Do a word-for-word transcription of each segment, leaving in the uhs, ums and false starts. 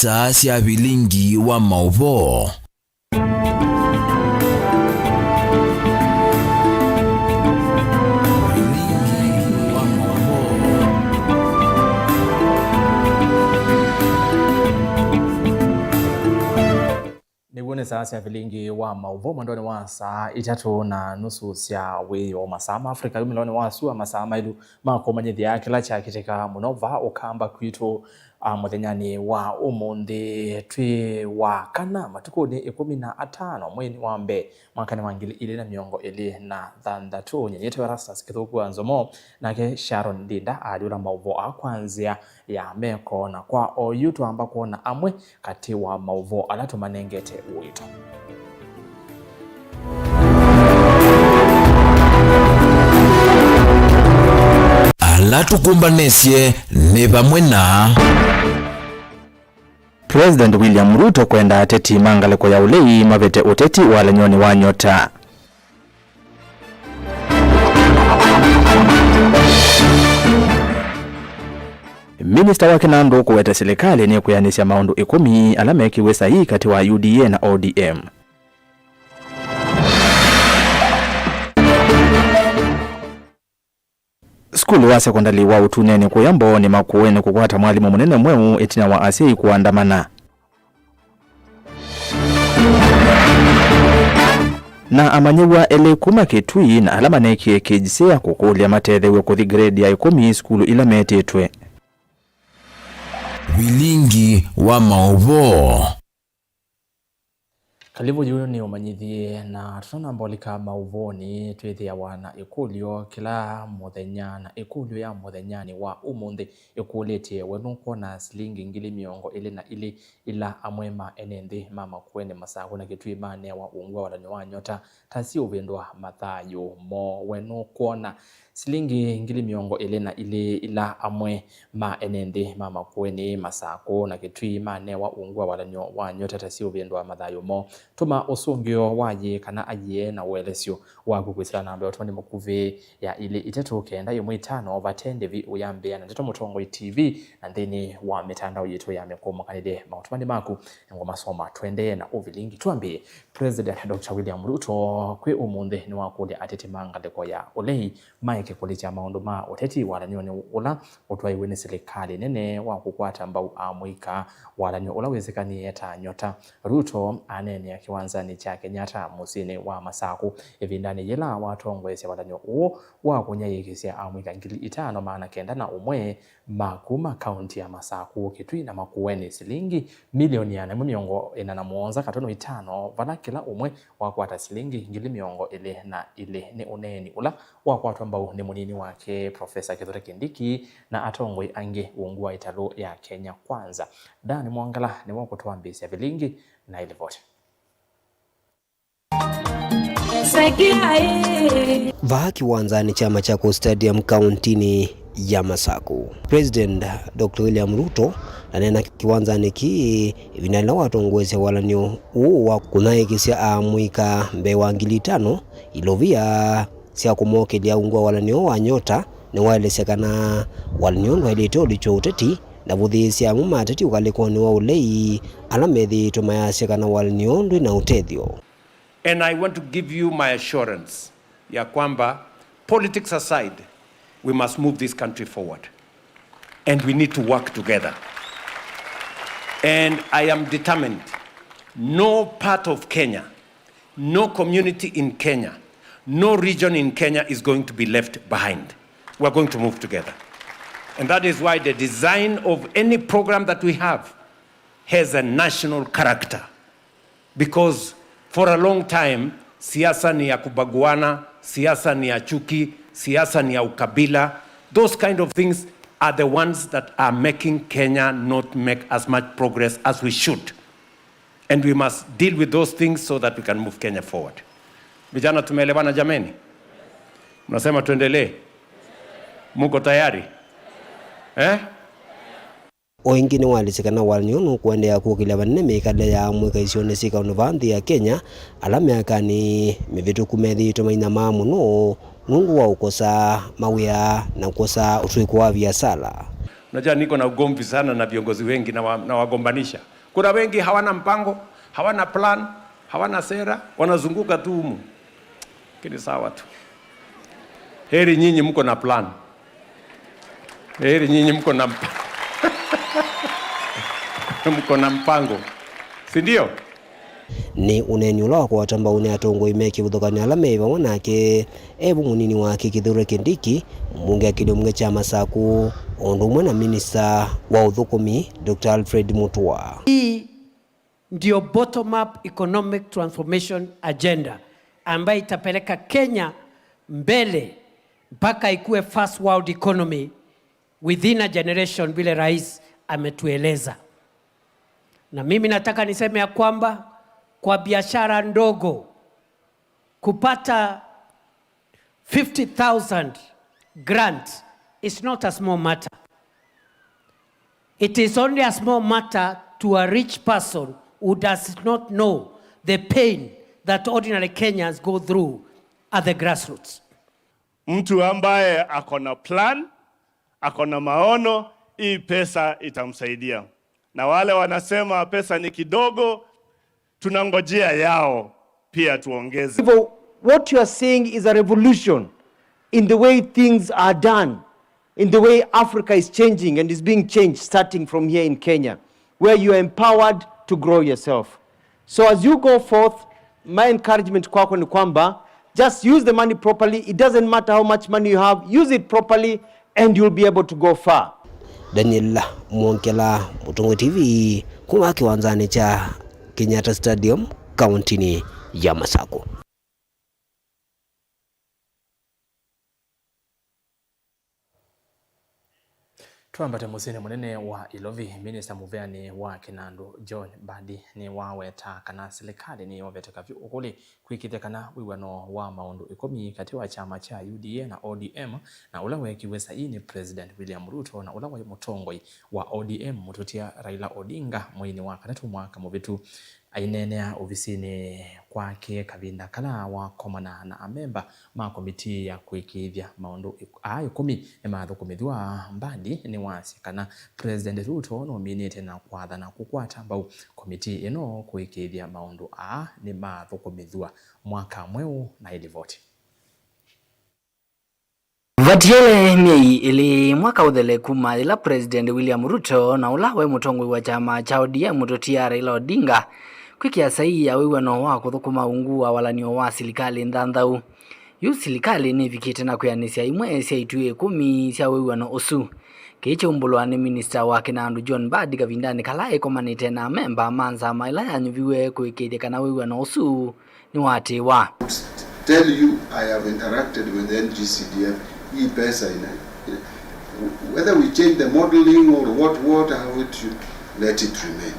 Star sya vilingi wa maũvoo. Nĩw'o nĩ saa sya vilingi wa maũvoo mwendonĩ wa saa itatũ na nusu sya wĩoo, masaa ma Africa yumĩlonĩ wa sua, masaa maĩlu ma kũmanyĩthya kĩla kyakĩtĩka mũno vaa ũkamba kwitũ. A, mũthenyanĩ wa ũmũnthĩ twĩ wa kana, matukũnĩ ĩkũmi na atano mweinĩ wa mbee, mwakanĩ wa ngili ilĩ na mĩongo ĩlĩ na thanthatũ, nyenye yĩtawa Erastus Kĩthũku wa Nzomo, nake Sharon Ndinda alyũla maũvoo aa kwa nzĩa ya meko, na kwa oyu twamba kwona amwe katĩ wa maũvoo ala tũmanengete ũito. Ala tũkũmbanĩsye nĩ vamwe na President William Ruto kwenda ateti ma ngalĩko ya ũlei mavĩte ũteti walany'onĩ wa Nyota. Minista wa kĩnandũ kũweta silikalĩ nĩkwĩanĩsya maũndũ ĩkũmi ala mekiwe saii katĩ wa U D A na O D M. Sukulu wa sekondalĩ wa Ũtunenĩ kũya Mbooni Makueni kũkwata mwalimũ mũnene mweũ ĩtina wa asyai kũandamana. Na amanyĩw'a elĩ kuma Kitui na ala maneekie K J S E A kũkũlya matetheew'e kũthi grade ya ĩkũmi sukulu ila metĩtwe. Vilingi wa maũvoo. Kalĩvu, yu nĩ ũmanyĩthye, na tũtanamba ũlika maũvoonĩ, twĩthĩawa na ĩkũlyo kĩla mũthenya, na ĩkũlyo ya mũthenyanĩ wa ũmũnthĩ ĩkũlĩtye, we nũkwona silingi ngili mĩongo ĩlĩ na ilĩ ila amwe ma ene nthĩ ma Makueni, Masakũ na Kitui maneawa ungu wa walany'o wa Nyota ta siũvĩndũa mathayũ moo? We nũkwona silingi ngili mĩongo ĩlĩ na ilĩ ila amwe ma ene nthĩ ma Makueni, Masakũ na Kitui manewa ungu wa walany'o wa Nyota ta siũvĩndũa mathayũ moo? Tũma ũsũngĩo wa yĩĩ kana ayĩe na ũelesyo waku kwĩsĩla namba ya ũtũmani mũkuvĩ ya ilĩ itatũ kenda ĩmwe itano, vate ndĩvi ũyambĩa na Ndeto Mũtongoi T V na nthĩnĩ wa mĩtandao yitũ ya mĩkũmũkanĩlye maũtũmani maku, nĩngũmasoma. Tũendee na ũvilingi. Twambĩe. President Doctor William Ruto kwĩ ũmũnthĩ nĩwakũlya ateti ma ngalĩko ya ũlei maeke kũlikya maũndũ ma ũteti walany'onĩ ũla ũtwaĩwe nĩ silikalĩ nene wa kũkwata mbau amũika, walany'o ũla wĩsĩkanĩe ta Nyota. Ruto aneenea kĩwanzanĩ kya Kenyatta mũsyĩnĩ wa Masakũ ĩvindanĩ yĩla watongoesya walany'o ũũ wa kũnyaĩĩkĩsya amũika ngili itano maana kenda na ũmwe ma kuma kaunti ya Masakũ, Kitui na Makueni silingi milioni ĩana ĩmwe mĩongo ĩna na mũonza katono itano, vala kĩla ũmwe wakwata silingi ngili mĩongo ĩlĩ na ilĩ. Nĩ ũneeni ũla wakwatwa mbau nĩ mũnini wake, Profesa Kithure Kindiki, na atongoi angĩ ungu wa ĩtalũ ya Kenya Kwanza. Dan Mwangala nĩwe ũkũtwambĩĩsya vilingi na ĩlivoti. Vaa kĩwanzanĩ kya Machakos Stadium kauntinĩ ya Masakũ, President Doctor William Ruto aneena kĩwanzanĩ kĩĩ ĩvinda yĩla watongoesya walany'o ũũ wa kũnyaĩĩkĩsya amũika mbee wa ngili itano ilovia sya kũmokĩlya ungu wa walany'o wa Nyota. Nĩwaelesya kana walany'o ndwaĩlĩte ũlikywa ũteti, ndavũthĩĩsya amwe ma ateti ũkalĩkonĩ wa ũlei ala methĩĩtwe mayasya kana walany'o ndwĩ na ũtethyo. And I want to give you my assurance ya kwamba, politics aside, we must move this country forward. And we need to work together. And I am determined, no part of Kenya, no community in Kenya, no region in Kenya is going to be left behind. We are going to move together. And that is why the design of any program that we have has a national character. Because for a long time, siasa ni ya kubaguana, siasa ni ya chuki, siasa ni ya ukabila. Those kind of things are the ones that are making Kenya not make as much progress as we should. And we must deal with those things so that we can move Kenya forward. Vijana, tumeelewana jameni? Mnasema tuendelee? Muko tayari? Eh? O ĩngĩ nĩwaelesye kana walany'o nũkũendeea kũkĩlya vanene mĩkalĩle ya amũika isionĩ syĩ kaũndũ vaa nthĩ ya Kenya, ala myakanĩ mĩvĩtũku methĩĩtwe mainyamaa mũno nũndũ wa ũkosa mawĩa na kũkosa ũtw'ĩko wa viasala. Unajua niko na ugomvi sana na viongozi wengi na wa-, nawagombanisha. Kuna wengi hawana mpango, hawana plan, hawana sera, wanazunguka tu humu. Lakini sawa tu. Heri nyinyi mko na plan. Heri nyinyi mko na mp-, mko na mpango. Si ndio? Nĩ ũneeni ũla wa kũata mbau nĩ atongoi me kĩvathũkany'o ala me vamwe nake, e vu mũnini wake Kithure Kindiki, mũmbunge akĩlyo mũnene kya Masaku, o ũndũ ũmwe na minista wa ũthũkũmi, Doctor Alfred Mutua. Hii ndio bottom up economic transformation agenda ambayo itapeleka Kenya mbele mpaka ikuwe first world economy within a generation, vile rais ametueleza. Na mimi nataka niseme ya kwamba kwa biashara ndogo kupata fifty thousand grant is not a small matter. It is only a small matter to a rich person who does not know the pain that ordinary Kenyans go through at the grassroots. Mtu ambaye ako na plan, ako na maono, hii pesa itamsaidia. Na wale wanasema pesa ni kidogo, tunangojea yao pia tuongeze. Hivyo, what you are seeing is a revolution in the way things are done, in the way Africa is changing and is being changed, starting from here in Kenya, where you are empowered to grow yourself. So as you go forth, my encouragement kwako ni kwamba just use the money properly. It doesn't matter how much money you have, use it properly and you'll be able to go far. Daniel Mwongela, Mũtongoi T V, kuma kĩwanzanĩ kya Kenyatta Stadium, kauntinĩ ya Masaku. Twambate mũsyĩnĩ mũnene wa Ilovi, Minista mũveanĩ wa kĩnandũ John Mbadi nĩwaweta kana silikalĩ nĩyoveteka vyũ ũkũlĩ kwĩkĩĩthya kana wĩw'ano wa maũndũ ĩkũmi katĩ wa kyama kya U D A na O D M, na ũla weekiwe saii nĩ President William Ruto na ũla waĩ mũtongoi wa O D M mũtũtia Raila Odinga mweinĩ wa katatũ mwaka mũvĩtu, aineenea ovisinĩ kwake kavinda kala wakomana na amemba ma komitii ya kũĩkĩĩthya maũndũ aa ĩkũmi nĩmathũkũmĩthw'a. Mbadi nĩwasya kana President Ruto nũminĩte na kwathana kũkwata mbau komitii ĩno kũĩkĩĩthya maũndũ aa nĩmathũkũmĩthw'a mwaka mweũ na ĩlivoti. Vatiele myei ĩlĩ mwaka ũthele kuma yĩla President William Ruto na ũla waĩ mũtongoi wa kyama kya O D M mũtũtia Raila Odinga kwĩkĩa saii ya wĩw'ano wa kũthũkũma ungu wa walan'yo wa silikalĩ nthanthau. Yu silikalĩ nĩvikĩte na kwĩanĩsya imwe sya ituĩ ĩkũmi sya wĩw'ano ũsu. Kĩĩ kyaumbũlwa nĩ minista wa kĩnandũ John Mbadi kavindanĩ kala ĩkomanĩte na amemba ma nzama ĩla yanyuviwe kũĩkĩĩthya kana wĩw'ano ũsu nĩwaatĩĩwa. Tell you, I have interacted with N G C D F. Hii pesa ina, whether we change the modeling or what, what, how it should, let it remain.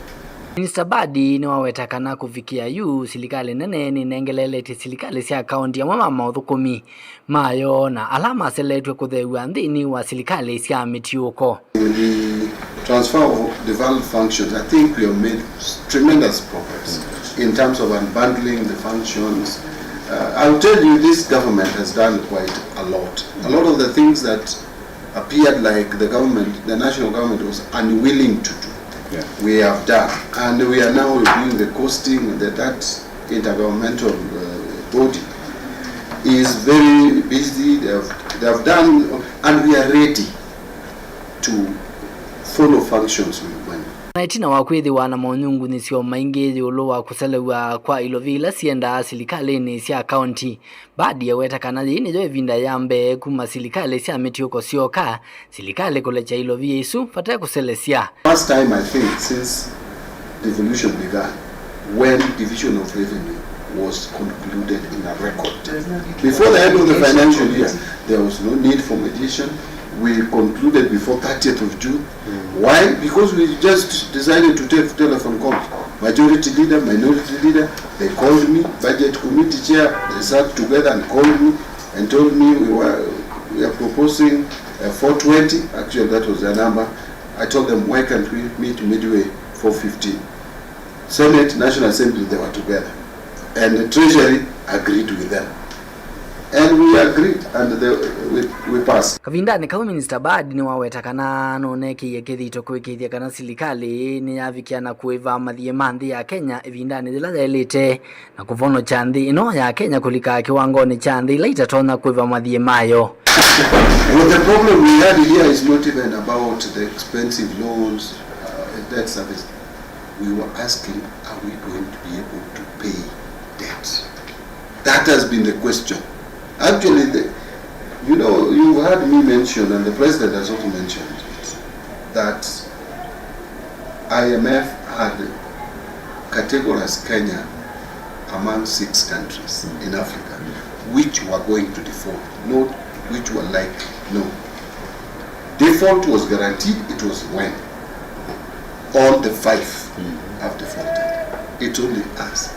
Minister Mbadi nĩwaweta kana kũvikĩa yu, silikalĩ nene nĩnengeleletye silikalĩ sya kaunti amwe ma maũthũkũmi mayo na ala maseletw'e kũtheew'a nthĩnĩ wa silikalĩ sya mĩtiũko. The transfer of devolved functions, I think we have made tremendous progress in terms of unbundling the functions. Uh, I'll tell you, this government has done quite a lot. A lot of the things that appeared like the government, the national government was unwilling to do, yeah, we have done. And we are now doing the costing, that, that intergovernmental, uh, body is very busy. They have, they have done, and we are ready to follow functions with money. Na ĩtina wa kwĩthĩwa na monyungunyĩsyo maingĩ ĩũlũ wa kũselew'a kwa ilovi ila siendaa silikalĩnĩ sya kaunti, Mbadi aweta kana yĩĩ nĩyo ĩvinda ya mbee kuma silikalĩ sya mĩtiũko syoka, silikalĩ kũlekya ilovi isu vate kũselesya. First time, I think, since devolution began, when division of revenue was concluded in a record. Before the end of the financial year, there was no need for mediation. We concluded before thirtieth of June. Why? Because we just decided to take telephone calls. Majority leader, minority leader, they called me, budget committee chair, they sat together and called me and told me we were, we are proposing, uh, four twenty. Actually, that was the number. I told them, "Why can't we meet midway, four fifteen?" Senate, National Assembly, they were together. And the Treasury agreed with them. And we agreed and the, we, we passed. Kavindanĩ kau, Minista Badi nĩwaweta kana nũneekĩie kĩthito kũĩkĩĩthya kana silikalĩ nĩyavikĩa na kũĩva mathiĩ ma nthĩ ya Kenya ĩvindanĩ yĩla yaĩlĩte, na kũvonokya nthĩ ĩno ya Kenya kũlika kĩwangonĩ kya nthĩ ila itatonya kũĩva mathiĩ mayo. Well, the problem we had here is not even about the expensive loans, uh, debt service. We were asking, are we going to be able to pay debt? That has been the question. Actually, the, you know, you've heard me mention, and the president has also mentioned it, that I M F had categorized Kenya among six countries in Africa which were going to default, not which were likely. No. Default was guaranteed, it was when all the five have defaulted. It's only us.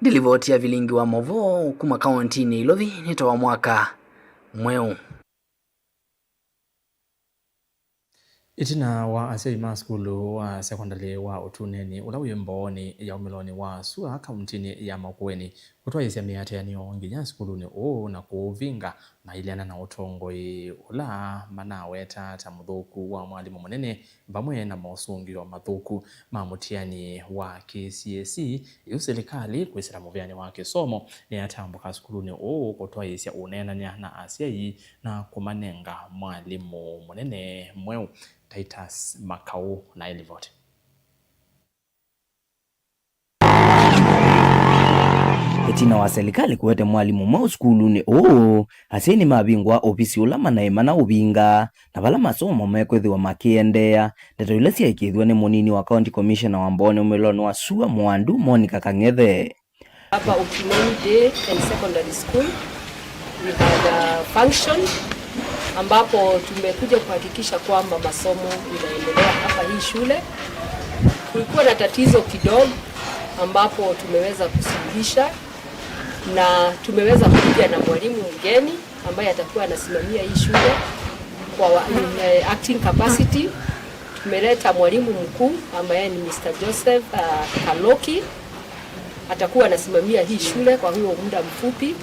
Nĩ livoti ya vilingi wa mauvoo kuma kauntinĩ ya Ilovi nĩtawa Mwaka Mweũ. Ĩtina wa asyai ma sukulu wa sekondalĩ wa Ũtuneni ũla wĩ Mbooni ya ũmĩlonĩ wa sua kauntinĩ ya Makueni kũtwaĩĩsya mĩatĩanĩo nginya sukulunĩ ũũ na kũũvinga, maileana na ũtongoi ũla manaweta ta mũthũku wa mwalimũ mũnene vamwe na mosũngĩo mathũku ma mũtiani wa K C S E. Yu silikalĩ kwĩsĩla mũvĩanĩ wa kĩsomo nĩyatambũka sukulunĩ ũũ kũtwaĩĩsya ũneenany'a na asyai na kũmanenga mwalimũ mũnene mweũ. Titus Makau na ĩlivoti. Ĩtina wa silikalĩ kũete mwalimũ mweũ sukulunĩ ũũ, asyai nĩmavingũa ovisi ũla manaĩ manaũvinga, na vala masomo mekwĩthĩwa makĩendeea. Ndeto ila syaĩkĩĩthw'a nĩ mũnini wa County Commissioner wa Mbooni ũmĩlonĩ wa sua Mwandu, Monica Kang'ethe. Hapa Ukinoni Day and Secondary School, we had a function ambapo tumekuja kuhakikisha kwamba masomo inaendelea hapa hii shule. Kulikuwa na tatizo kidogo ambapo tumeweza kusuluhisha na tumeweza kuja na mwalimu mgeni ambaye atakuwa anasimamia hii shule kwa wa- in, eh, acting capacity. Tumeleta mwalimu mkuu ambaye ni Mister Joseph uh, Kaloki. Atakuwa anasimamia hii shule kwa huo muda mfupi,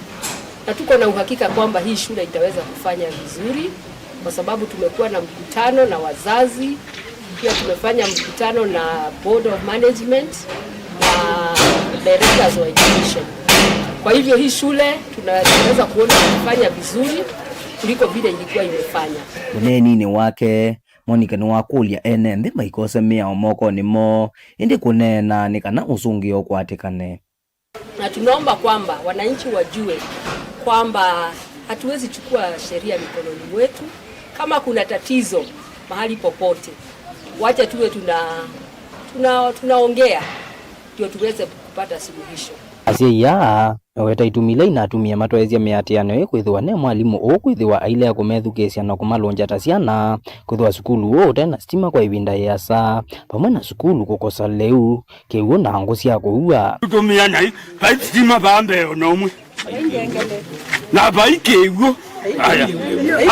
na tuko na uhakika kwamba hii shule itaweza kufanya vizuri kwa sababu tumekuwa na mkutano na wazazi, pia tumefanya mkutano na Board of Management na Directors of Education. Kwa hivyo hii shule tuna- tunaweza kuona ikifanya vizuri kuliko vile ilikuwa imefanya. Ũneeninĩ wake, Monica nĩwakũlya ene nthĩ maikose mĩao mokonĩ moo, ĩndĩ kũneena nĩ kana ũsũngĩo ũkwatĩkane. Na tunaomba kwamba wananchi wajue kwamba hatuwezi chukua sheria mikononi mwetu. Kama kuna tatizo mahali popote, wacha tuwe tuna, tuna, tunaongea ndio tuweze kupata suluhisho. Asyai aa meweta itumi ila inatumie matwaĩĩsya mĩatĩanĩo ĩĩ kwĩthĩwa ne mwalimũ ũũ kwĩthĩwa ailea kũmethukĩĩsya na kũmalũngya ta syana, kwĩthĩwa sukulu ũũ ũte na sitima kwa ĩvinda yĩasa, vamwe na sukulu kũkosa lĩu, kĩw'ũ na ngũ sya kũua. Tũtũmĩa naĩ, vai sitima vaa mbee o na ũmwe. Na vai kĩw'ũ. Aya.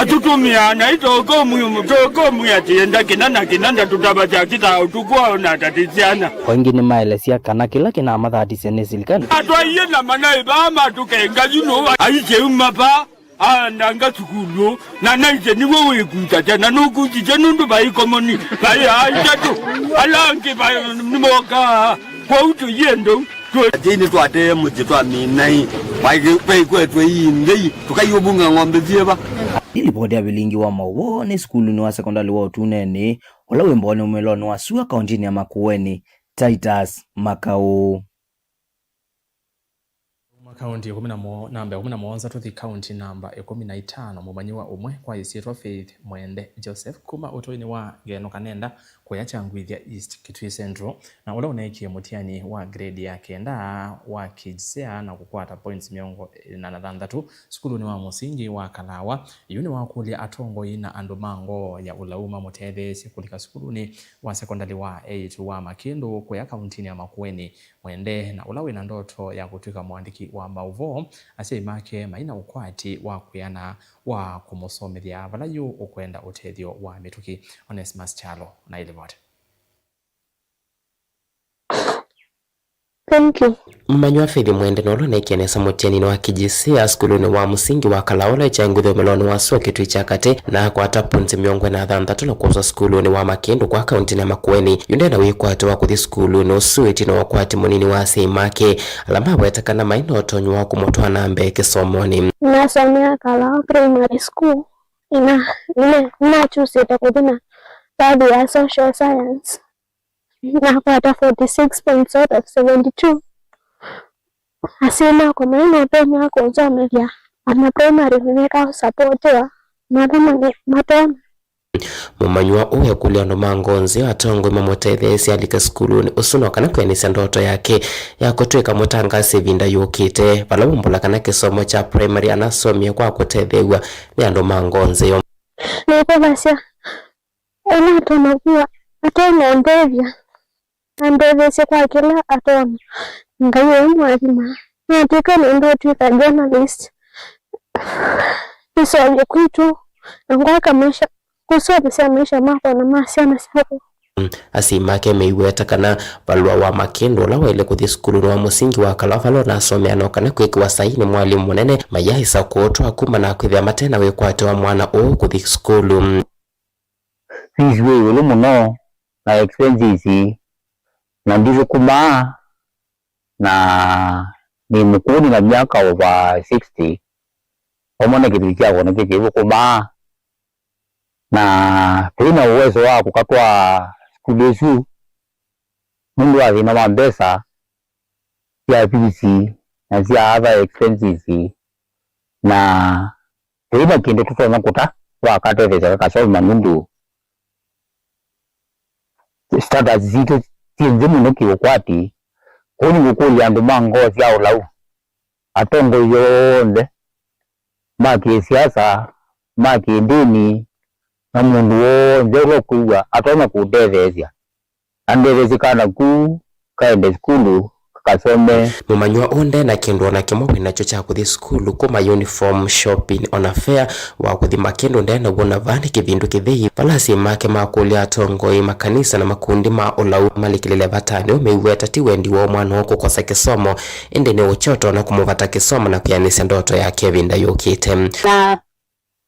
Atũtũmĩaa naĩ tokomwĩ, tokomwĩ atĩ enda kĩna na kĩna ndatũtavasya kĩtaa ũtukũ ao na atatĩ syana. O ĩngĩ nĩmaelesya kana kĩla kĩnamathatisye nĩ silikalĩ. Atwaie na manaĩ vaa matũkenga yu nũũ aisye uma vaa. Aandanga sukulu ũũ, na naisye nĩwe wĩkuta tena, nũkutisye nũndũ vai komoni, vai aa itatũ, ala angĩ va- nĩmokaa, kwoou tũiendou. Asyai nĩtwatee mũsyĩ twamina ĩ, vaikwetwe ii nthei, tũkaiũvunga ng'ombe syĩva? Nĩ livoti ya vilingi wa maũvoo nĩ sukulunĩ wa sekondalĩ wa Ũtuneni, ũla wĩ Mbooni ũmĩlonĩ wa sua kaũntinĩ ya Makueni, Titus Makaũ. Kuma kaunti ĩkũmi na mo- namba ĩkũmi na mũonza tũthi kaunti namba ĩkũmi na itano, mũmanyĩw'a ũmwe kwa ĩsyĩtwa Faith Mwende Joseph kuma ũtũinĩ wa Ngeno Kanenda kũya Kyangwĩthya East, Kitui Central, na ũla ũneekie mũtiani wa grade ya kenda wa KJSEA na kũkwata points mĩongo ĩna na thanthatũ sukulunĩ wa mũsingi wa Kalawa, yu nĩwakũlya atongoi na andũ ma ngoo ya ũlau mamũtetheesye kũlika sukulunĩ wa sekondalĩ wa eight wa Makĩndũ kũya kauntinĩ ya Makueni. Mwende, na ũla wĩ na ndoto ya kũtw'ĩka mũandĩki wa maũvoo, asyai make mai na ũkwati wa kwĩana wa kũmũsomethya vala yu ũkwenda ũtethyo wa mĩtũkĩ. Onesmus Kyalo na ĩlivoti. Thank you. Mũmanyĩw'a Faith Mwende nũla ũnaĩkĩe nesa mũtianĩnĩ wa K G C A sukulunĩ wa mũsingi wa Kalawa ũla wĩ Kyanguthu ũmĩlonĩ wa sua kĩtui kya katĩ, na akwata points mĩongo ĩna na thanthatũ na kwoswa sukulunĩ wa Makĩndũ kwa kauntinĩ ya Makueni. Yu nde na wĩkwatyo wa kũthi sukulunĩ ũsu ĩtina wa ũkwati mũnini wa asyai make, ala maweta kana maĩ na ũtonyi wa kũmũtwaa na mbee kĩsomonĩ. Nasomea Kalawa Primary School. Ina, ina, ninakyusĩte kũthi na path ya social science. Nakwata forty six points out of seventy two. Asyai makwa maĩ na ũtonyi wa kũnzomethya ona primary nĩnekaa kũsapotiwa, mathomo nĩ matonya. Mũmanyĩw'a ũũ ekũlya andũ ma ngoo nzeo atongoi mamũtetheesye alike sukulunĩ ũsu no kana kwĩanĩsya ndoto yake ya kũtw'ĩka mũtangaasi ĩvinda yũkĩte, vala wumbũla kana kĩsomo kya primary anasomie kwa kũtetheew'a nĩ andũ ma ngoo nzeo. Nĩkũlasya, ĩla atonya kũa, atonya ũndethya, andetheesye kwa kĩla atonya. Ngai we mwathima. Natw'ĩka nĩenda ũtw'ĩka journalist, nĩseũvye kwitũ na ngwaka maisha, kũseũvĩsya maisha makwa na ma syana syakwa. Asyai make meiweta kana valũa wa Makĩndũ ũla waĩle kũthi sukulunĩ wa mũsingi wa Kalawa vala ũnasomea no kana kwĩkĩwa saii nĩ mwalimũ mũnene, mayaaĩsa kũũtwaa kuma na kwĩthĩa mate na wĩkwatyo wa mwana ũũ kũthi sukulu. Fees wĩ ĩũlũ mũno na expenses, na ndithũkũmaa, na nĩ mũkũũ, nĩ na myaka over sixty, vamwe na kĩvili kyakwa nakyo kĩithũkũmaa, na tũi na ũwezo wa kũkatwaa sukulu ĩsu nũndũ wa thĩna wa mbesa sya fees na sya other expenses, na tũi na kĩndũ tũtonya kũta twakatetheesya kakasoma nũndũ status sitũ syĩ nthĩ mũno kĩũkwati. Kwoou nĩngũkũlya andũ ma ngoo sya ũlau, atongoi onthe ma kĩsiasa, ma kĩndĩni, na mũndũ w'onthe ũla ũkwĩw'a atonya kũndetheesya, andetheesye kana ku kaende sukulu kakasome. Mũmanyĩw'a ũũ nde na kĩndũ o na kĩmwe wĩ nakyo kya kũthi sukulu, kuma uniform, shopping, o na fare wa kũthi Makĩndũ nde naw'o, na vaa nĩ kĩvindu kĩthei vala asyai make makũlya atongoi, makanisa, na makundi ma ũlau malikĩlĩle vatanĩ ũũ meiweta ti wendi woo mwana ũũ kũkosa kĩsomo, ĩndĩ nĩ ũkyoto na kũmũvata kĩsomo na kwĩanĩsya ndoto yake ĩvinda yũkĩte. Na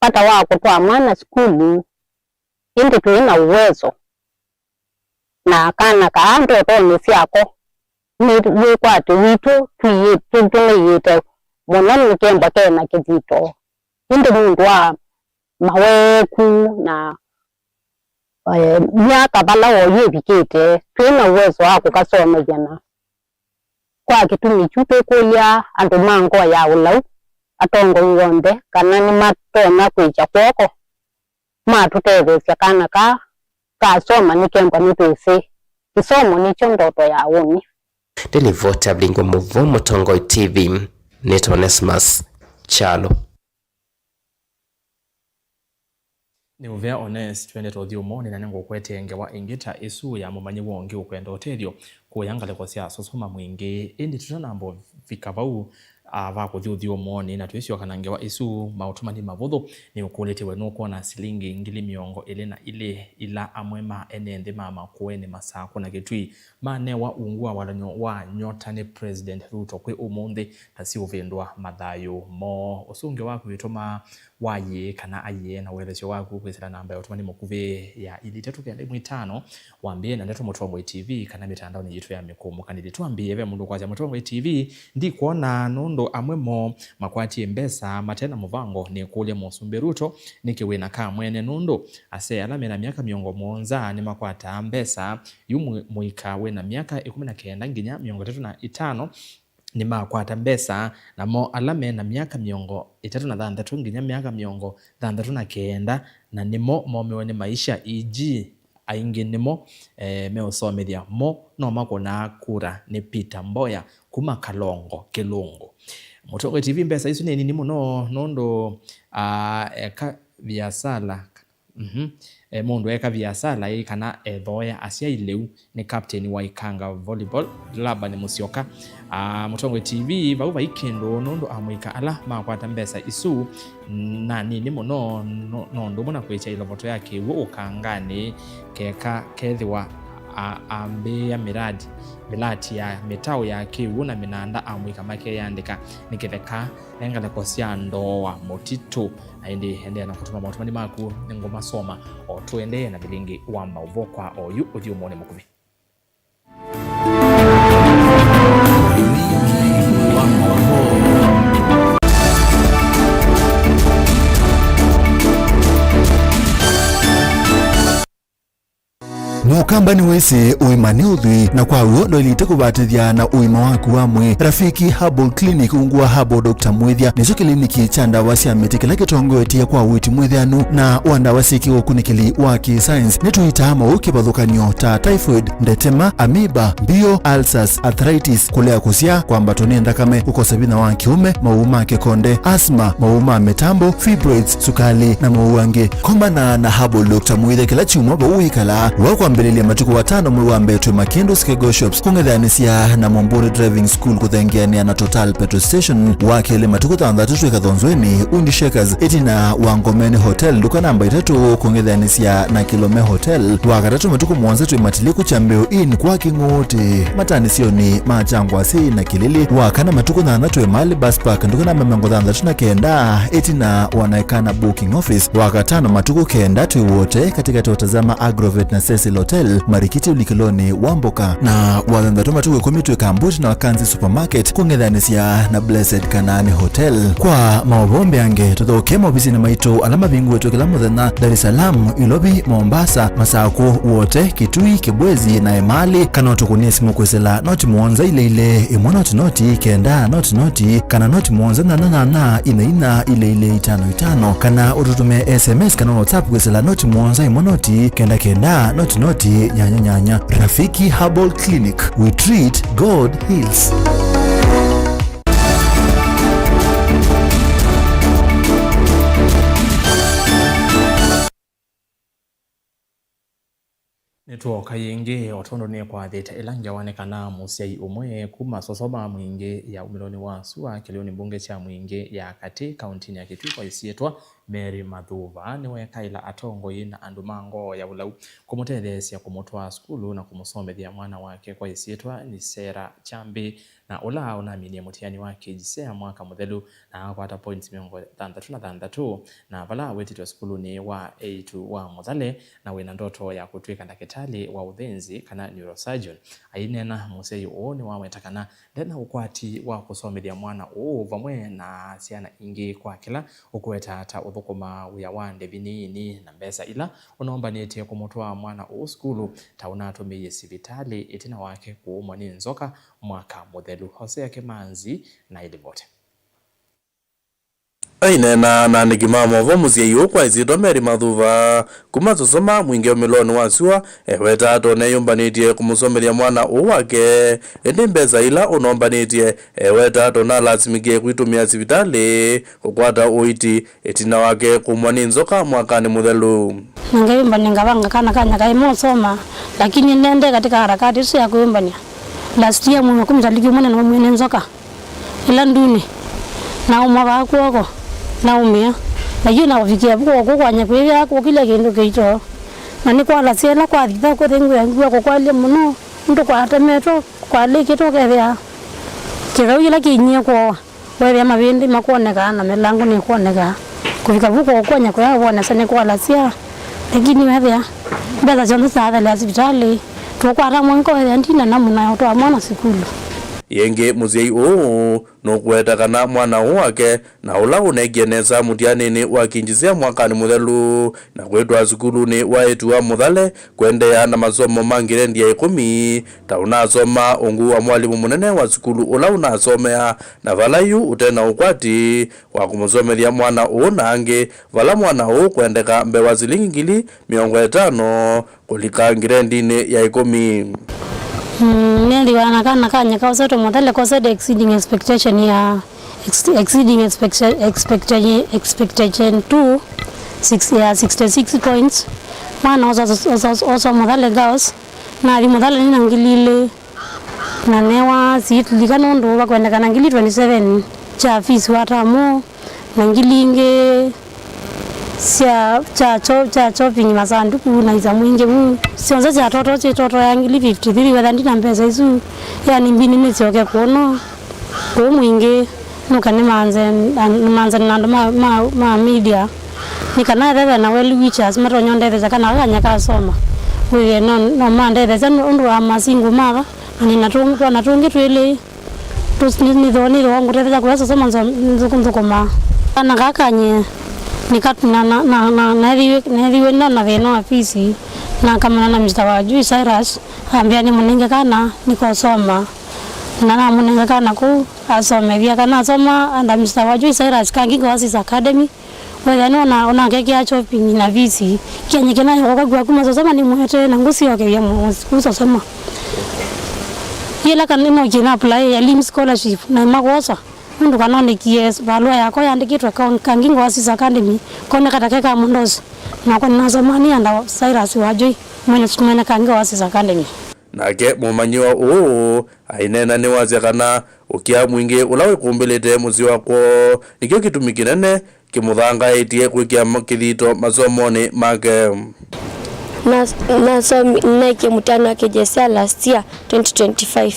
vata wa kũtwaa mwana sukulu, ĩndĩ tũi na ũwezo. Na kana kaa ndotonĩ syako nĩ wĩkwatyo witũ twĩyĩ-, tũ-, tũnĩyĩte mũno, nĩ kemba ke na kĩthito. Ĩndĩ nũndũ wa maweeku na, eh, myaka vala oyu ĩvikĩte, twĩ na ũwezo wa kũkasomethya na kwa kĩtumi kyu twĩkũlya andũ ma ngoo ya ũlau, atongoi onthe, kana nĩmatonya kwĩkya kw'oko matũtetheesya kana kaa kasoma nĩ kemba nĩtwĩsĩ kĩsomo nĩkyo ndoto ya ũnĩ. Ndĩlivoti ya Vilingi wa Mũvoo, Mũtongoi T V, nĩtwa Onesmus Kyalo. Nĩ ũvea Ones, twendete ũthyũmũonĩ, na nĩngũkwetee ngewa ĩngĩ ta ĩsu ya mũmanyĩw'a ũngĩ ũkwenda ũtethyo kũya ngalĩko sya Sosoma Mwingĩ. Ĩndĩ tũtanamba ũvika vau, a, va kũthi ũthyũmũonĩ, na twĩsyoka na ngewa ĩsu, maũtũmani mavũthũ, nĩũkũlĩtye we nũkwona silingi ngili mĩongo ĩlĩ na ilĩ ila amwe ma ene nthĩ ma Makueni, Masakũ na Kitui manewa ungu wa walan'yo wa nyota nĩ President Ruto kwĩ ũmũnthĩ, ta siũvĩndũa mathayũ moo. Ũsu ũngĩ waku wĩtũmaa wayĩe kana ayĩe na ũelesyo waku kwĩsĩla namba ya ũtũmani mũkuvĩ ya ilĩ itatũ kenda ĩmwe itano, wambĩĩe na ndeto Mũtongoi T V kana mĩtandaonĩ yitũ ya mĩkũmũkanĩlye. Twambĩĩe ve mũndũ ũkwasya, "Mũtongoi T V, ndikwona nũndũ amwe moo makwatie mbesa mate na mũvango. Nĩkũlye Mũsumbĩ Ruto, nĩkĩ wĩna kamwene? Nũndũ asyai ala mena myaka mĩongo mũonza nĩmakwataa mbesa, yu mũ-, mũika wĩna myaka ĩkũmi na kenda nginya mĩongo ĩtatũ na ĩtano nĩmakwata mbesa, namo ala me na myaka mĩongo ĩtatũ na thanthatũ nginya myaka mĩongo thanthatũ na kenda, na nĩmo momiwe nĩ maisha, ĩĩ, aingĩ nĩmo, eh, meũsomethya mo no makũnaa kura." Nĩ Peter Mboya kuma Kalongo, Kĩlũngũ. Mũtongoi T V, mbesa isu nĩ nini mũno nũndũ, ah, eka viasala Mhm. E, mũndũ eka viasala ĩ kana ethoea asyai lĩu. Nĩ captain wa Ikanga Volleyball, Laban Musyoka. Ah, Mũtongoi T V, vau vai kĩndũ nũndũ amũika ala makwata mbesa isu na nini mũno, no, no ũndũ ũmwe na kwĩkya ĩlovoto ya kĩw'ũ ũkanganĩ, keka kethĩwa a-, ambĩĩa mĩlati, mĩlati ya mĩtaũ ya kĩw'ũ na mĩnanda amũika makeyandĩka nĩ kĩtheka ne ngalĩko sya ndooa mũtitũ. Na ĩndĩ endeea na kũtũma maũtũmani maku nĩngũmasoma o tũendee na vilingi wa maũvoo kwa oyu ũthyũmũnĩ mũkuvĩ. Mũkamba nĩwĩsĩ ũima nĩ ũthwii, na kwa w'o ndwaĩlĩte kũvatĩthya na ũima waku wa mwĩĩ. Rafiki Herbal Clinic ungu wa Herbal Doctor Mwĩthya nĩkyo kĩliniki kya ndawa sya mĩtĩ kĩla kĩtongoetye kwa ũiiti mwĩthĩanu na wa ndawa syĩ kĩũkunĩkĩli wa kĩ-science. Nĩtũitaa maũũ kĩvathũkany'o ta typhoid, ndetema, amoeba, mbio, ulcers, arthritis, kũlea kũsyaa, kwambatwa nĩ nthakame, kũkosa vinya wa kĩũme, maũũ ma kĩkonde, asthma, maũũ ma mĩtambo, fibroids, sukalĩ, na maũũ angĩ. Komana na Herbal Doctor Mwĩthya kĩla kyumwa vau wĩkalaa. Wakwambĩlĩlya matukũ atano mwei wa mbee twĩ Makĩndũ Skego Shops, kũng'ethanĩsya na Mũmbũnĩ Driving School kũthengeanĩa na Total Petrol Station, wa kelĩ matukũ thanthatũ twĩ Kathonzweni, Undi Shakers, ĩtina wa Ngomeni Hotel, nduka namba itatũ, kũng'ethanĩsya na Kilome Hotel, wa katatũ matukũ mũonza twĩ Matiliku Kyambĩũ Inn kwa Kĩng'ũũtĩ, matanĩsyonĩ ma Kyangwasĩ na Kĩlĩlĩ, wa kana matukũ thanthatũ twĩ Mali Bus Park, nduka namba mĩongo thanthatũ na kenda, ĩtina wa Naekana Booking Office, wa katano matukũ kenda twĩ Wote, katĩkatĩ wa Tazama Agrovet na Cecil Hotel, marikiti ũlikĩlonĩ wa mboka, na wa thanthatũ matukũ ĩkũmi twĩ Kambuti na Wakanzi Supermarket, kũng'ethanĩsya na Blessed Kanaani Hotel. Kwa maũvoo mbeange, tũthokee maovisinĩ maitũ ala mavingũĩtwe kĩla mũthenya, Dar es Salaam, Ilovi, Mombasa, Masakũ, Wote, Kitui, Kibwezi, na Emali, kana ũtũkũnĩe simũ kwĩsĩla noti mũonza ile ile, ĩmwe noti noti, kenda noti noti, kana noti mũonza nyanya nyanya, ina ina, ile ile, itano itano, kana ũtũtũmĩe S M S kana WhatsApp kwĩsĩla noti mũonza ĩmwe noti, kenda kenda, noti noti, nyanya nyanya. Rafiki Herbal Clinic, we treat, God heals. Nĩtwooka yĩngĩ, o tondũ nĩkwathĩte ĩla ngewa nĩ kana mũsyai ũmwe kuma Sosoma Mwingĩ ya umĩlonĩ wa sua kĩlĩonĩ mbunge kya Mwingĩ ya Katĩ, kauntinĩ ya Kitui kwa ĩsyĩtwa Mary Mathuva nĩwekaĩla atongoi na andũ ma ngoo ya ũlau kũmũtetheesya kũmũtwaa sukulu na kũmũsomethya mwana wake kwa ĩsyĩtwa nĩ Sarah Kyambi, na ũla ũnaminie mũtiani wa K G C E A mwaka mũthelu na akwata points mĩongo thanthatũ na thanthatũ, na vala awetĩtwe sukulunĩ wa Eitu wa Mũthale na wĩna ndoto ya kũtw'ĩka ndakĩtalĩ wa ũthĩnzi kana neurosurgeon. Aineena, mũsyai ũũ nĩwaweta kana ndena ũkwati wa kũsomethya mwana ũũ vamwe na syana ingĩ kwa kĩla ũkũwetaa ta ũthũkũma wĩa wa ndĩvi nini na mbesa ila ũnombanĩtye kũmũtwaa mwana ũũ sukulu ta ũnatũmĩie sivitalĩ ĩtina wake kũũmwa nĩ nzoka mwaka mũthelu. Hosea Kĩmanzi na ĩlivoti. Aineena na andĩki ma maũvoo, mũsyai ũũ kwa ĩsyĩtwa Mary Mathuva kuma Sosoma Mwingĩ ũmĩlonĩ wa sua ewetaa ta ũneyũmbanĩtye kũmũsomethya mwana ũũ wake, ĩndĩ mbesa ila ũnombanĩtye ewetaa ta ũnalasimĩkie kwĩtũmĩa sivitalĩ kũkwata ũiiti ĩtina wake kũmwa nĩ nzoka mwakanĩ mũthelu. Na ngeyũmbany'a ngavanga kana kanya kaĩ mosoma, lakini nende katika harakati isu ya kwĩyũmbany'a, last year mwei wa kumi taliki ũmwe nĩnaumie nĩ nzoka ĩla ndunĩ, naũmwa vaa kw'oko, naũmĩa, na yu naũvikia vu kũkwanya kwĩthĩa kũkilya kĩndũ kĩito, na nĩkwalasya ĩla kwathitha kũthĩngwĩa ngw'a kũkwalya mũno, nũndũ kwatemetwe, kwalĩkĩtwe ũkethĩa kĩthau kĩla kĩinyie kwowa. Weethĩa mavĩndĩ makwoneka na mĩlango nĩkwoneka, kũvika vu kũũkwanya kũya wone nesa nĩkwalasya, lakini weethĩa mbesa syonthe syathelea sivitalĩ, tũkwata mũingo weethĩa ndina namuna ya ũtwaa mwana sukulu. Yĩngĩ, mũsyai ũũ nũkũweta kana mwana ũũ wake na ũla ũneekie nesa mũtianĩnĩ wa K G C E A mwakanĩ mũthelu na kwĩtwaa sukulunĩ wa Eitu wa Mũthale kũendeea na masomo ma ngirendi ya ĩkũmi, ta ũnasoma ungu wa mwalimũ mũnene wa sukulu ũla ũnasomea, na vala yu ũte na ũkwati wa kũmũsomethya mwana ũũ na angĩ, vala mwana ũũ ũkwendeka mbee wa silingi ngili mĩongo ĩtano kũlika ngirendinĩ ya ĩkũmi. Mm, nĩthĩwa na kana kanya kaosetwe mũthele kosetwe exceeding expectation ya ex-, exceeding expectation, expectation, expectation two, six, ya sixty six points. Mwana osa, osa, osa mũthale girls, nathi mũthale nĩ na ngili ilĩ, na newa seat lika nũndũ vakwendekana ngili twenty seven kya fees wa tamu, na ngili ingĩ Sya, kya cho-, kya chopping masanduku na isa mwingĩ vu. Syonthe sya toto syĩ toto ya ngili fifty three, wetha ndina mbesa isu, yani mbini nĩsyoke kũno kũu mwingĩ. Nũka nĩmanze, nĩmanze na andũ ma, ma, ma media. Nĩ kana ethĩwe na well wishers matonya ũndethesya kana kakanya kasoma. Wĩthĩe no, no mandethesya nũ-, ũndũ wa masingo mava, na nĩna tũ-, twana tũngĩ twĩlĩ. Tũs-, nĩ, nĩthoo, nĩthoo ngũtethesya kũya sosoma nzo-, nthũkũ-, nthũkũma. Kana kakanye, nĩka, na, na, na, na, neethĩiwe, neethĩiwe no na thĩna wa fees, nakamana na Mister Wajui Cyrus, ambĩa nĩmũnenge kana nĩkosoma. Na namũnenge kana kũu asomethya, kana asoma under Mister Wajui Cyrus Kangi Oasis Academy. Wethĩa nĩ ona, ona kekĩa chopping na fees. Kĩanye kĩna yoko kwa kuma sosoma nĩ mwete na ngũsiokethia mu-, kusosoma. Yĩla kana no kĩna apply ya lim scholarship na makwosa. Nũndũ kana onekie valũa yakwa yandĩkĩtwe Ka-, Kangi Oasis Academy, kone katake ka mũndosi. Nakwa nĩnasoma nĩ under Cyrus Wajui, mwene, mwene Kangi Oasis Academy. Nake mũmanyĩwa ũũ aineena nĩwasya kana ũkĩa mwingĩ ũla wĩkũmbĩlĩte mũsyĩ wa kwoo nĩkyo kĩtumi kĩnene kĩmũthangaĩtye kwĩkĩa ma-, kĩthito masomonĩ make. Nas-, nasomi-, nĩneekie mũtano wa K J S E A last year, twenty twenty-five.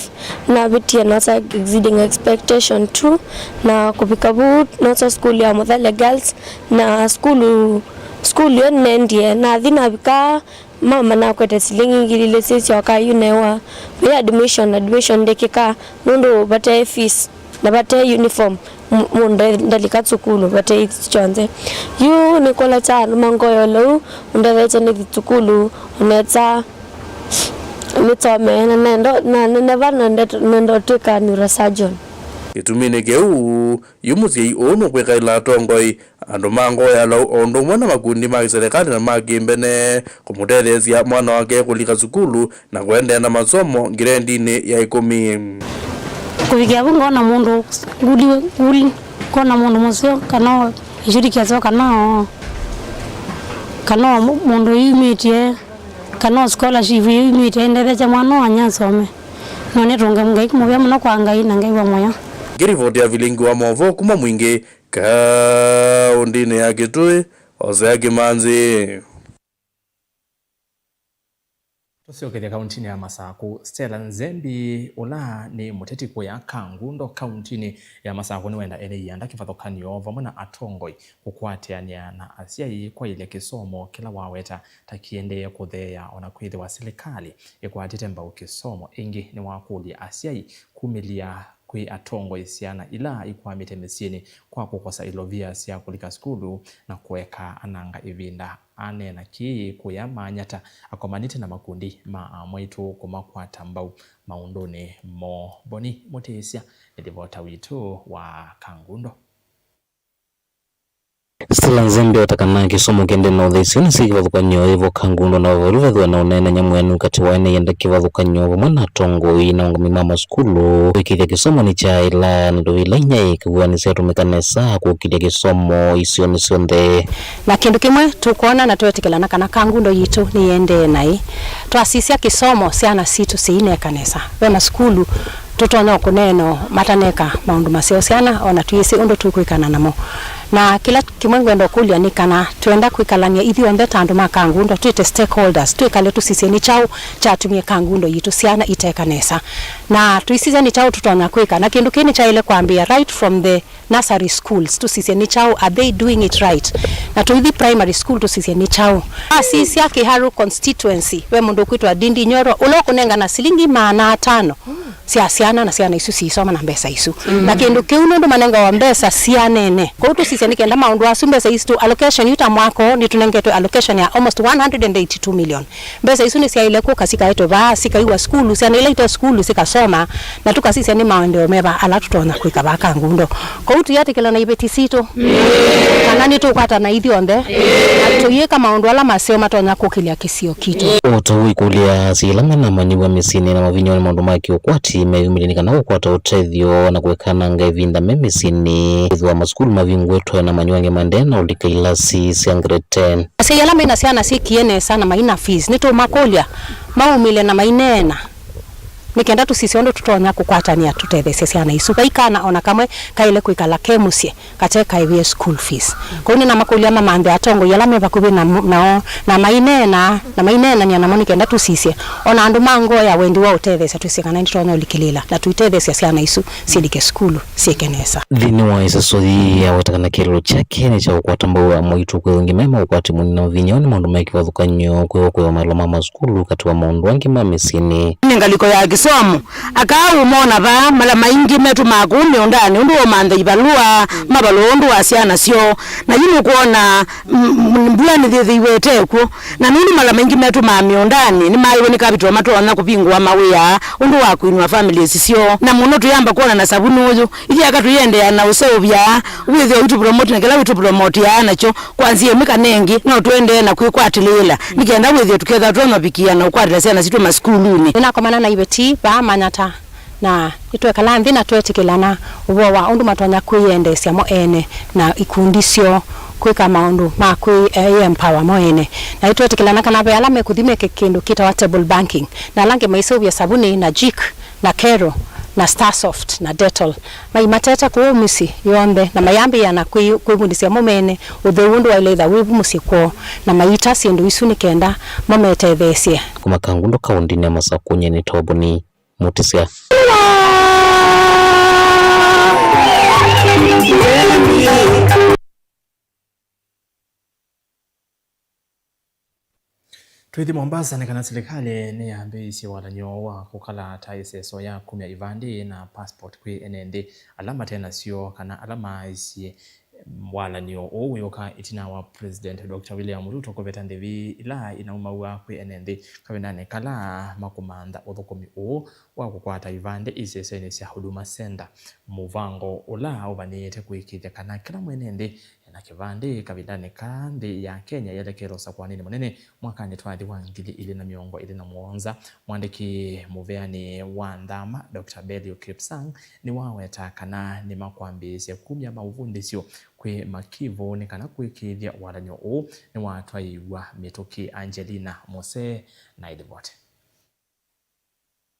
Navĩtie nasa exceeding expectation tu, na kũvika vu nosa sukulu ya Mũthale Girls, na sukulu, sukulu ĩyo nĩnendie, nathi navika, mama nakwete silingi ngili ilĩ syĩsyoka yu newa. Ve admission, admission ndĩkĩka nũndũ vate fees na vate uniform. M-, mũndũ ndalika sukulu vate kyonthe. Yu nĩkũla kya andũ mangoyo leu, ũndethetye nĩthi sukulu, ũnetsa nĩsome, na nendo, na neneva na ndeto, nenda ũtw'ĩka neurosurgeon. Kĩtuminĩ kĩu, yu mũsyai ũũ nũkwĩkaĩla atongoi, andũ ma ngoo ya lou, o ũndũ ũmwe na makundi ma kĩselekalĩ na ma kĩmbene kũmũtetheesya mwana wake kũlika sukulu na kũendeea na masomo ngirendinĩ ya ĩkũmi. Kũvikĩa vu ngona mũndũ nguli, nguli, ngona mũndũ mũseo, kana o ĩkyũli kĩaseo, kana o, kana o mũ-, mũndũ yumĩtye, kana o scholarship yumĩtye, ĩndethesya mwana wanya asome. No nĩtũnge Ngai mũvea mũno kwa Ngai na Ngai wa mũya. Ngĩrivoti ya vilingi wa maũvoo kuma Mwingĩ, kaũndĩnĩ ya Kitui, Hosea Kimanzi. Tũsyokethya kaũntĩnĩ ya Masakũ, Stella Nzembi, ũla nĩ mũteti kũya Kangundo kaũntĩnĩ ya Masakũ, nĩwenda ene ianda kĩvathũkany'o vamwe na atongoi kũkwatĩanĩa na asyai kwaĩlya kĩsomo kĩla waweta ta kĩendee kũtheea, ona kwĩthĩwa silikalĩ ĩkwatĩte mbau kĩsomo. Ĩngĩ nĩwakũlya asyai kumĩlya kwĩ atongoi syana ila ikwamĩte mĩsyĩnĩ kwa kũkosa ilovia sya kũlika sukulu na kũeka ananga ĩvinda. Aneena kĩĩ kũya Manyata akomanĩte na makundi ma amwaitũ kũmakwata mbau maũndũnĩ moo. Boni Mũtĩsya nĩ livota witũ wa Kangundo. Stella Nzembi aweta kana kĩsomo kĩendee na ũthei syana syĩ kĩvathũkany'o ĩvo Kangundo, na vaũlu vethĩwe na ũneenany'a mwĩanu katĩ wa ene ianda kĩvathũkany'o vamwe na atongoi na aũngami ma masukulu kwĩkĩĩthya kĩsomo nĩkyaaĩla, na ndũvĩla inya ĩkaw'anĩsya atũmĩka nesa kũkĩlya kĩsomo isionĩ syonthe. Na kĩndũ kĩmwe tũkwona na twetĩkĩlana kana Kangundo yitũ nĩyĩendee naĩ. Twasisya kĩsomo, syana sitũ syĩineka nesa. Ve masukulu tũtonya o kũneena o mataneka maũndũ maseo syana, o na twĩsĩ ũndũ tũkwĩkana namo. Na kĩla kĩmwe ngwenda ũkũlya nĩ kana twenda kwĩkalany'a ithyonthe ta andũ ma Kangundo, twĩte stakeholders, twĩkale tũsisye nĩ kyaũ kyatumie Kangundo yitũ syana iteka nesa. Na tũisisya nĩ kyaũ tũtonya kwĩka. Na kĩndũ kĩĩ nĩkyaĩle kwambĩĩa right from the nursery schools, tũsisye nĩ kyaũ, are they doing it right? Na tũithi primary school, tũsisye nĩ kyaũ. Asisya Kiharu constituency, ve mũndũ ũkwĩtwa Ndindi Nyoro, ũla ũkũnengana silingi maana atano sya syana, na syana isu siisoma na mbesa isu. Mm. Na kĩndũ kĩu nũndũ manengawa mbesa sya nene. Kwoou tũsisye nĩ kenda maũndũ asu, mbesa isu tu allocation yu ta mwaka ũũ nĩtũnengetwe allocation ya almost one hundred and eighty-two million. Mbesa isu nĩsyaĩle kũka sikaetwe vaa, sikaiwa sukulu, syana ila ite sukulu sikasoma, na tũkasisya nĩ maendeeo meva ala tũtonya kwĩka vaa Kangundo. Kwoou tũyatĩkĩla na iveti sitũ, kana nĩtũkwatana ithyonthe, na tũyĩka maũndũ ala maseo matonya kũkĩlya kĩsio kitũ. O ta ũikũlya asyai ala mena amanyĩw'a mĩsyĩnĩ na mavinyĩĩwe nĩ maũndũ ma kĩũkwati meyumĩlye nĩ kana kũkwata ũtethyo na kũekananga ĩvinda me mĩsyĩnĩ, kwĩthĩwa masukulu mavingũĩtwe na amanyĩw'a angĩ maendee na ũlika ilasi sya grade ten. Asyai ala mena syana syĩkie nesa na maina fees, nĩtũũmakũlya maumĩle na maineena nĩ kenda tũsisye ũndũ tũtonya kũkwatanĩa tũtetheesye syana isu. Vai kana o na kamwe kaĩle kwĩkala ke mũsyĩ kate kaĩvĩe school fees. Kwoou nĩnamakũlya mamanthe atongoi ala me vakuvĩ na, nao na maineena, na maineenany'a namo nĩ kenda tũsisye o na andũ ma ngoo ya wendi wa ũtetheesya twĩsĩ kana nĩtũtonya ũlikĩlĩĩla na tũitetheesya syana isu syĩlike sukulu syĩke nesa. Nthĩnĩ wa ĩseso yĩĩ, yaweta kana kĩeleelo kyake nĩ kya kũkwata mbau ya mwaitũ kwĩthũngya me maũkwati mũnene wa vinya nĩ maũndũ me kĩvathũkany'o kwĩ ũkũĩwa malwa ma masukulu katĩ wa maũndũ angĩ ma mĩsyĩnĩ. Nĩ ngalĩko ya kĩsomo, aka ũmona vaa, mala maingĩ metũmaa kũu mĩũndanĩ ũndũ wa ũmantha ivalũa, mavalũa ũndũ wa syana syoo. Na yu nũkwona, mm, mbua nĩyĩthĩiwe ĩte kw'o. Na nũndũ mala maingĩ metũmaa mĩũndanĩ, nĩmaaĩwe nĩ capital matonya kũvingũa mawĩa ũndũ wa kũinua families syoo. Na mũno tũyamba kwona na savunĩ ũyũ, ithyĩ aka tũiendeea na ũseũvya wĩthĩo witũ promote na kĩla wĩtũ promoteaa nakyo kwa nzĩa ĩmwe kana ĩngĩ, no tũendee na kwĩkwatĩlĩĩla nĩ kenda wĩthĩe tũkethĩwa tũtonya ũvikĩa na ũkwatĩla syana sitũ masukulunĩ. Nĩnakomana na iveti vaa Manyata, na nĩtwekala nthĩ na twetĩkĩlana ũvoo wa ũndũ matonya kwĩyendeesya mo ene na ikundi syoo kwĩka maũndũ ma kwĩ-empower mo ene. Na nĩtwetĩkĩlana kana ve ala mekũthi meke kĩndũ kĩtawa table banking, na ala angĩ maiseũvya savunĩ na Jik na Kero na Starsoft na Dettol. Maimatete kũũ mĩsyĩ yonthe na mayambĩĩa na kwĩ-, kwĩvundĩsya mo mene ũtheu ũndũ waĩle ĩtha wĩ vu mũsyĩ kwoo, na mayita syĩndũ isu nĩ kenda mo metetheesye. Kuma Kangundo kaũndĩnĩ ya Masakũ, nyie nĩ Toboni Mutisya. Twĩthi Mombasa, nĩ kana silikalĩ nĩyambĩĩisye walan'yo wa kũkala ta ĩseso ya kumya ivandĩ na passport kwĩ ene nthĩ ala mate nasyo kana ala maaisye walan'yo ũũ wĩũka ĩtina wa President Doctor William Ruto kũveta ndĩvi ila inaumaw'a kwĩ ene nthĩ kavindanĩ kala makũmantha ũthũkũmi ũũ wa kũkwata ivandĩ isesenĩ sya Huduma Center, mũvango ũla ũvanĩĩte kũĩkĩĩthya kana kĩla mwene nthĩ ena kĩvandĩ kavindanĩ kaa nthĩ ya Kenya yelekele ũsakũanĩnĩ mũnene mwakanĩ twathi wa ngili ilĩ na mĩongo ĩlĩ na mũonza. Mwandĩki mũveanĩ wa nthama, Doctor Belio Kipsang, nĩwaweta kana nĩmakwambĩĩsya kumya maũvundĩsyo kwĩ makivũ nĩ kana kũĩkĩĩthya walan'yo ũũ nĩwatwaĩĩw'a mĩtũkĩ. Angelina Mose na ĩlivoti.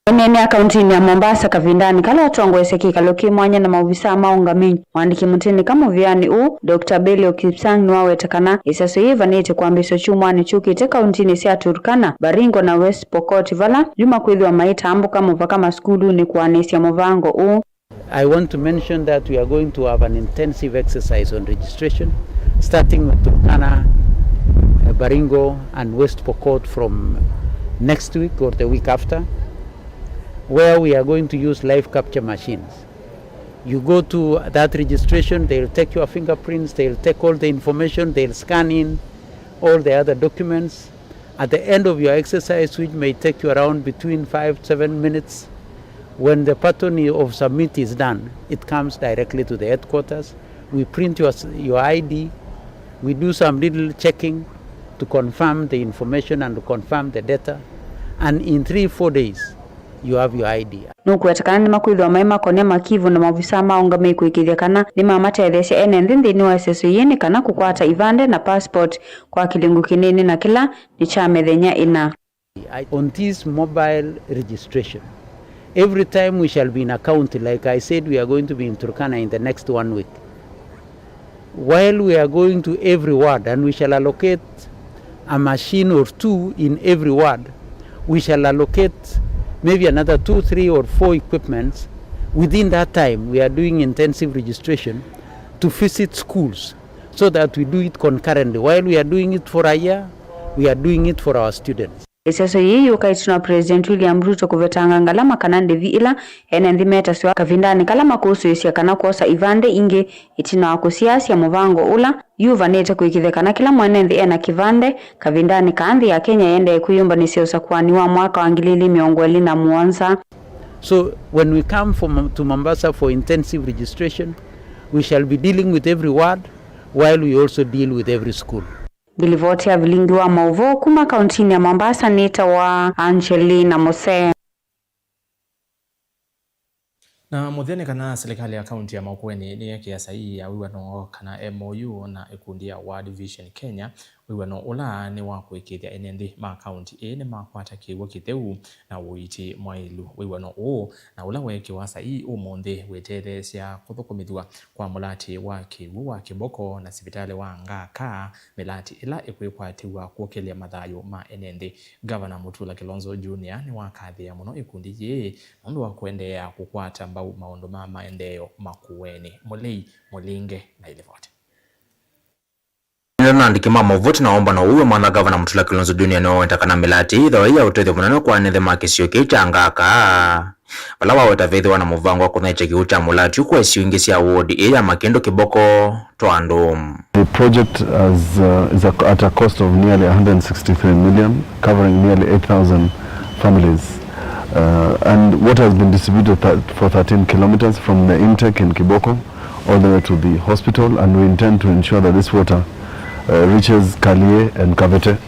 Eneenea kaũntĩnĩ ya Mombasa kavindanĩ kala atongoesya kĩkalo kĩ mwanya na maovisaa ma ũngamĩi, mwandĩki mũtĩnĩka mũvĩanĩ ũũ, Doctor Belio Kipsang, nĩwaweta kana ĩseso yĩvanĩte kwambĩĩswa kyumwanĩ kyũkĩte kaũntĩnĩ sya Turkana, Baringo na West Pokot, vala yu makwĩthĩwa maitambũka mũvaka masukulunĩ kũanĩsya mũvango ũũ. I want to mention that we are going to have an intensive exercise on registration, starting with Turkana, uh, Baringo, and West Pokot from next week or the week after, where we are going to use live capture machines. You go to that registration, they'll take your fingerprints, they'll take all the information, they'll scan in all the other documents. At the end of your exercise, which may take you around between five, seven minutes, when the pattern of submit is done, it comes directly to the headquarters. We print your, your I D, we do some little checking to confirm the information and to confirm the data, and in three, four days, you have your I D. Nũkũweta kana nĩmakwĩthĩwa maĩ makonya makivũ na maovisaa ma ũngamĩi kũĩkĩĩthya kana nĩmamatetheesya ene nthĩ nthĩnĩ wa ĩseso yĩĩ nĩ kana kũkwata ivandĩ na passport kwa kĩlungu kĩnini, na kĩla nĩ kya mĩthenya ĩna. I, on this mobile registration, every time we shall be in a county, like I said, we are going to be in Turkana in the next one week. While we are going to every ward, and we shall allocate a machine or two in every ward, we shall allocate maybe another two, three, or four equipments. Within that time, we are doing intensive registration to visit schools so that we do it concurrently. While we are doing it for a year, we are doing it for our students. Ĩseso yĩĩ yũka ĩtina wa President William Ruto kũvetanga ngalama kana ndĩvi ila ene nthĩ metasya kavindanĩ kala makũsũĩsya kana kwosa ivandĩ ingĩ ĩtina wa kũsiasya mũvango ũla yu ũvanĩte kũĩkĩĩthya kana kĩla mwene nthĩ ena kĩvandĩ kavindanĩ kaa nthĩ ya Kenya ĩendee kwĩyũmbanĩsya ũsakũani wa mwaka wa ngili ilĩ mĩongo ĩlĩ na mũonza. So when we come from, to Mombasa for intensive registration, we shall be dealing with every ward while we also deal with every school. Ngilivoti ya vilingi wa maũvoo kuma kauntinĩ ya Mombasa nĩtawa Angelina Mose. Na mũthya nĩ kana silikalĩ ya kaunti ya Makueni nĩyekĩa saii ya wĩw'ano kana M O U na ĩkundi ya World Vision Kenya Wĩw'ano ũla nĩ wa kũĩkĩĩthya ene nthĩ ma kaũnti ĩĩ nĩmakwata kĩw'ũ kĩtheu na ũiiti mwaĩlu. Wĩw'ano ũũ na ũla weekĩwa saii ũmũnthĩ wĩtetheesya kũthũkũmĩthw'a kwa mũlatĩ wa kĩw'ũ wa Kĩboko na sivitalĩ wa Ngaka, mĩlatĩ ĩla ĩkwĩkwatĩw'a kwũkĩlya mathayũ ma ene nthĩ. Ngavana Mutula Kilonzo Junior nĩwakathĩĩa mũno ĩkundi yĩĩ nũndũ wa kũendeea kũkwata mbau maũndũ ma maendeeo Makueni. Mũlei Mũlinge na ilivoti. Nĩla na andĩki ma maũvoti na ũmbano ũu wamantha Ngavana Mutula Kilonzo Junior nĩwaweta kana mĩlatĩ ĩĩ yĩthĩawa yĩ ya ũtethyo mũnene kwa ene nthĩ ma kĩsio kĩĩ kya Ngaka, vala waweta vethĩwa na mũvango wa kũnyaĩĩkya kĩw'ũ kya mũlatĩ ũũ kwa isio ingĩ sya ward ĩĩ ya Makindu, Kĩboko, Twandũ. The project has, uh, is a, at a cost of nearly one hundred sixty-three million, covering nearly eight thousand families. Uh, and water has been distributed th-, for thirteen kilometers from the intake in Kiboko all the way to the hospital, and we intend to ensure that this water, uh, reaches Kalie and Kavete.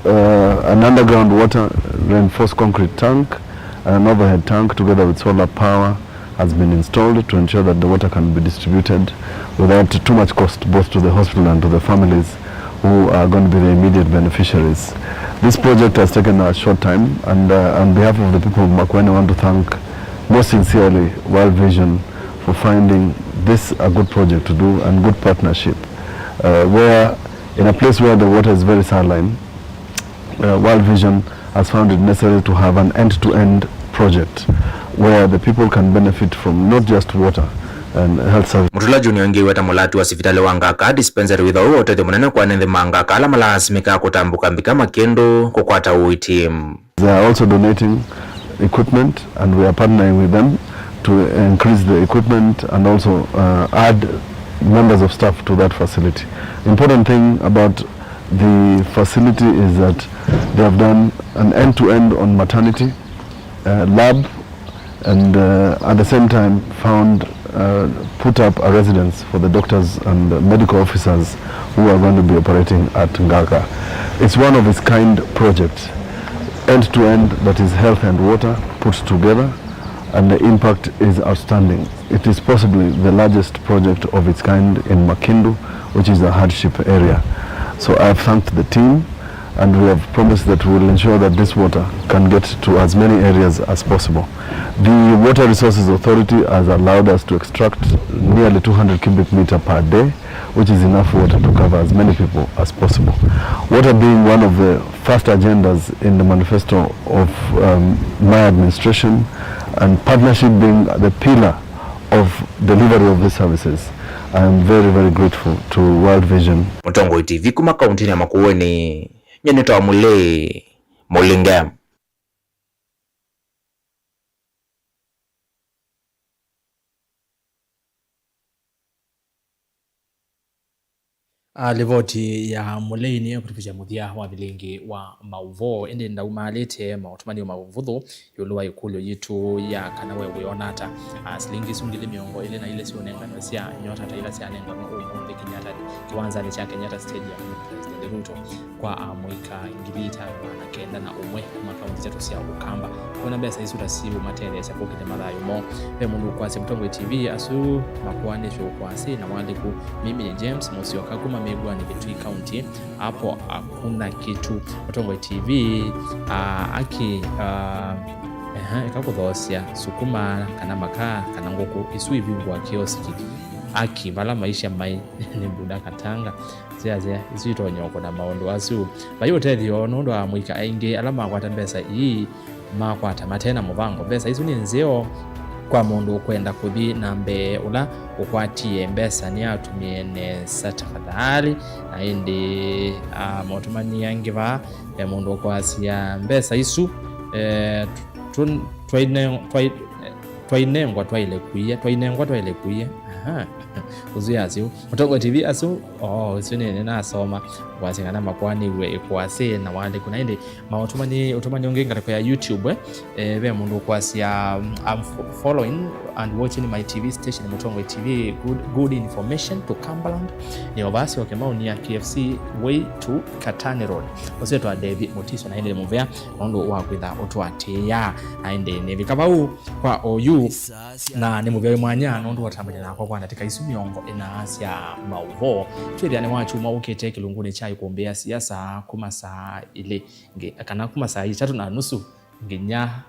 Uh, an underground water reinforced concrete tank and an overhead tank, together with solar power, has been installed to ensure that the water can be distributed without too much cost, both to the hospital and to the families who are going to be the immediate beneficiaries. This project has taken a short time, and, uh, on behalf of the people of Makueni, I want to thank most sincerely World Vision for finding this a good project to do and good partnership, uh, where in a place where the water is very saline, uh, World Vision has found it necessary to have an end-to-end project where the people can benefit from not just water and health service. Mutula Junior ũngĩ weta mũlatĩ wa sivitalĩ wa Ngaka dispensary wĩthĩawa wĩ wa ũtethyo mũnene kwa ene nthĩ ma Ngaka ala malaasimĩkaa kũtambũka mbika Makindu kũkwata ũiiti. They are also donating equipment, and we are partnering with them to increase the equipment and also, uh, add members of staff to that facility. Important thing about the facility is that they have done an end-to-end on maternity, uh, lab, and, uh, at the same time found, uh, put up a residence for the doctors and the medical officers who are going to be operating at Ngaka. It's one of its kind project, end-to-end, that is health and water put together, and the impact is outstanding. It is possibly the largest project of its kind in Makindu, which is a hardship area. So I have thanked the team, and we have promised that we will ensure that this water can get to as many areas as possible. The Water Resources Authority has allowed us to extract nearly two hundred cubic meter per day, which is enough water to cover as many people as possible. Water being one of the first agendas in the manifesto of, um, my administration, and partnership being the pillar of delivery of these services, I am very, very grateful to World Vision. Mũtongoi T V kuma kauntinĩ ya Makueni, nyie nĩtawa Mũlei Mũlinge. A, livoti ya Mũlei nĩyo ĩkũtũvikya mũthya wa vilingi wa maũvoo, ĩndĩ ndaumaalĩtye maũtũmani mavũthũ ĩũlũ wa ĩkũlyo yitũ ya kana we wĩona ata, a, silingi isu ngili mĩongo ĩlĩ na ilĩ syũnenganwe sya nyota ta ila syanenganwe ũmũnthĩ Kenyatta, kĩwanzanĩ kya Kenyatta Stadium nĩ President Ruto kwa amũika ngili itano maana kenda na ũmwe kuma kaunti itatũ sya Ũkamba. Kwona mbesa isu ta siũmatetheesya kũkĩlya mathayũ moo. Ve mũndũ ũkwasya Mũtongoi T V, asu makoanĩtw'e ũkwasĩ na walĩku. Mimi ni James Musyoka kuma Mĩw'anĩ, Kitui County. Hapo hakuna kitu. Mũtongoi T V, ah, aki, ah, ehe, ĩka kũthoosya sukuma kana makaa kana ngũkũ, isu ivingũa kioski. Aki, vala maisha mai nĩ Buda Katanga. Sya, sya, isu itonya ũkũna maũndũ asu. Vai ũtethyo nũndũ wa amũika aingĩ ala makwata mbesa ii makwata mate na mũvango. Mbesa isu nĩ nzeo kwa mũndũ ũkwenda kũthi na mbee, ũla ũkwatie mbesa nĩatũmĩe nesa tafadhali. Na ĩndĩ, ah, maũtũmani angĩ vaa, ve mũndũ ũkwasya mbesa isu, eh, tu-, tu-, twaine-, twai-, twainengwa twaile kuia, twainengwa twaile kuia. Aha. Ũsu yasyo. Mũtongoi T V asu, oh, ũsu nĩ, nĩnasoma. Kwasya kana makoanĩw'e ĩkwasĩ na walĩku. Na ĩndĩ maũtũmani, ũtũmani ũngĩ ngalĩko ya YouTube, eh, eh, ve mũndũ ũkwasya, um, I'm fo-, following and watching my T V station, Mũtongoi T V, good, good information to Cumberland. Nĩ ovasyo Kĩmaũni ya K F C way to Katani Road. Ũsu etwa Devi Mutiso na ĩndĩ mũvea nũndũ wa kwĩtha ũtũatĩĩa. Na ĩndĩ nĩvika vau kwa oyu, na nĩ mũvea wĩ mwanya nũndũ watambanya nakwa kwa ndatĩka isu mĩongo ĩna sya maũvoo. Twĩthĩane wa kyumwa ũkĩte kĩlungunĩ kya Kũmbĩa siasa kuma saa ilĩ ngi-, kana kuma saa itatũ na nusu nginya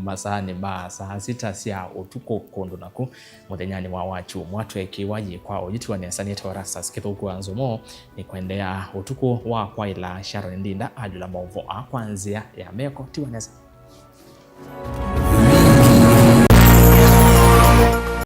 masaanĩ ma saa sita sya ũtukũ kũndũ naku mũthenyanĩ wa wakyumwa. Tweekĩwa yĩkwao yĩtiwa nesa nĩtawa Erastus Kĩthũku wa Nzomo. Nĩ kwendeea ũtukũ wa kwaĩla. Sharon Ndinda ayũla maũvoo aa kwa nzĩa ya meko. Tiwa nesa.